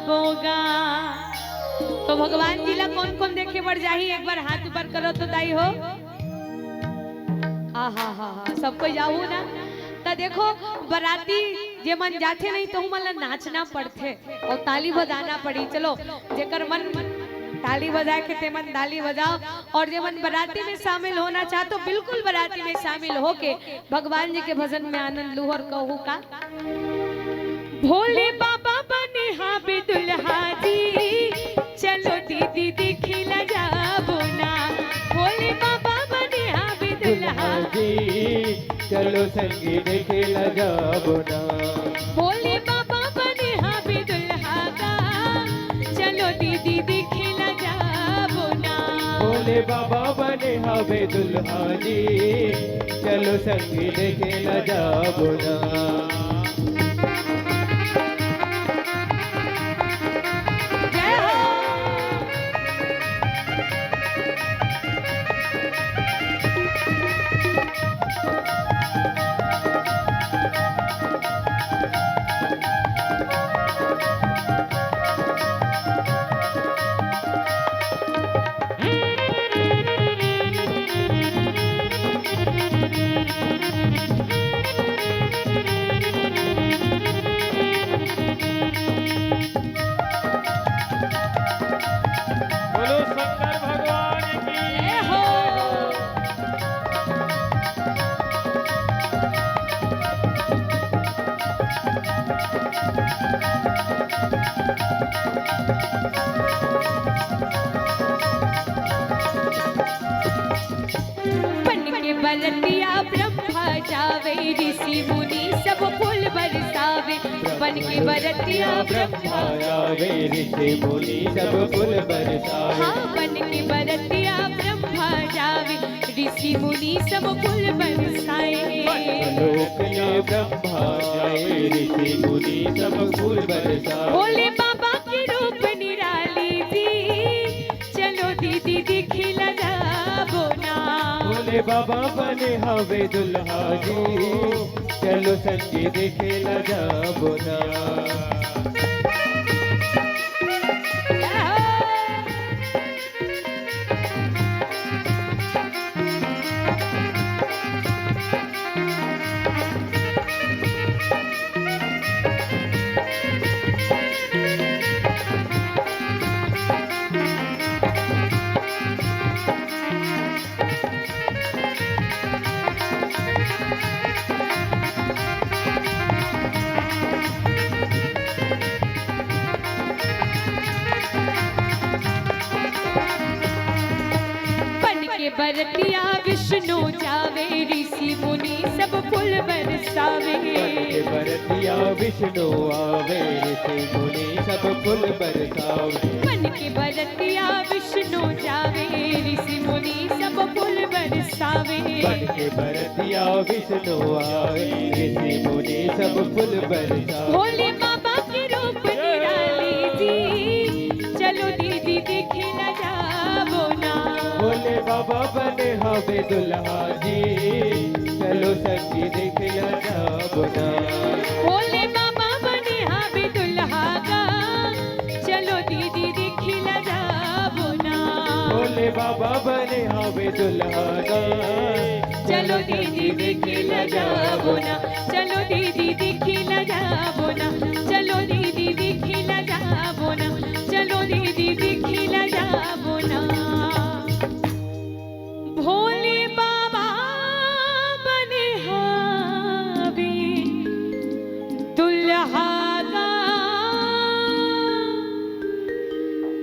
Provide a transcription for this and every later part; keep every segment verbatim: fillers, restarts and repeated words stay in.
होगा। तो भगवान जी ला कौन कौन देखे बर जाही, एक बार हाथ ऊपर करो तो दाई हो। आहा हा हा, सब कोई जाहू ना। त देखो, बराती जे मन जाथे नहीं तो मन ला नाचना पड़थे और ताली बजाना पड़ी। चलो, जेकर मन ताली बजाए के ते मन ताली बजाओ, और जे मन बराती में शामिल होना चाहते हो, बिल्कुल बराती में शामिल होके भगवान जी के भजन में आनंद लू और कहू का। भोले बाबा बने हावे दुल्हा जी, चलो दीदी देखिला जाबो ना। भोले बाबा बने हावे दुल्हा जी, चलो संगी देखिला जाबो ना। भोले बाबा बने हावे दुल्हा गा, चलो दीदी देखिला जाबो ना। भोले बाबा बने हावे दुल्हा जी, चलो संगी देखिला जाबो ना। जय हो। बोलो शंकर भगवान की। जय हो। बन के बरतिया ब्रह्मा जावे, ऋषि मुनि सब फूल बरसावे। बन के बरतिया ब्रह्मा जावे, ऋषि मुनि सब फूल बरसावे। हाँ, बन के बरतिया ब्रह्मा जावे, ऋषि मुनि सब फूल बरसाए। लोक में ब्रह्मा जाए, ऋषि मुनि सब फूल बरसाए। भोले बाबा के रूप निराली जी, चलो दीदी देखिला जाबो ना। भोले बाबा बने हवे दुल्हा जी, चलो संगी देखिला जाबो ना। बन के बरतिया विष्णु जावे, ऋषि मुनि सब फूल बरसावे। बन के बरतिया विष्णु आवे, ऋषि मुनि सब फूल बरसावे। बन के बरतिया विष्णु जावे, ऋषि मुनि सब फूल बरसावे। बन के बरतिया विष्णु आवे, ऋषि मुनि सब फूल बरसावे। भोले बाबा के रूप निराली जी, चलो दीदी देखिला जाबो ना। भोले बाबा बने हवे दुल्हा जी, चलो संगी देखिला जाबो ना। भोले बाबा बने हवे दुल्हा गा, चलो दीदी देखिला जाबो ना। भोले बाबा बने हवे दुल्हा गा, चलो दीदी देखिला जाबो ना। चलो दीदी देखिला जाबो ना। चलो दीदी देखिला जाबो ना। चलो दीदी देखिला जाबो ना। भोले बाबा बने हावे दुल्हा गा,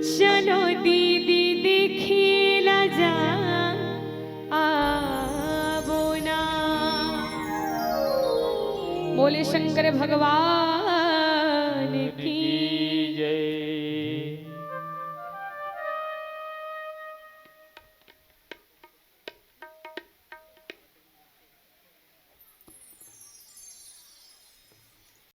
चलो दीदी देखिला जाबो ना। बोले शंकर भगवान की।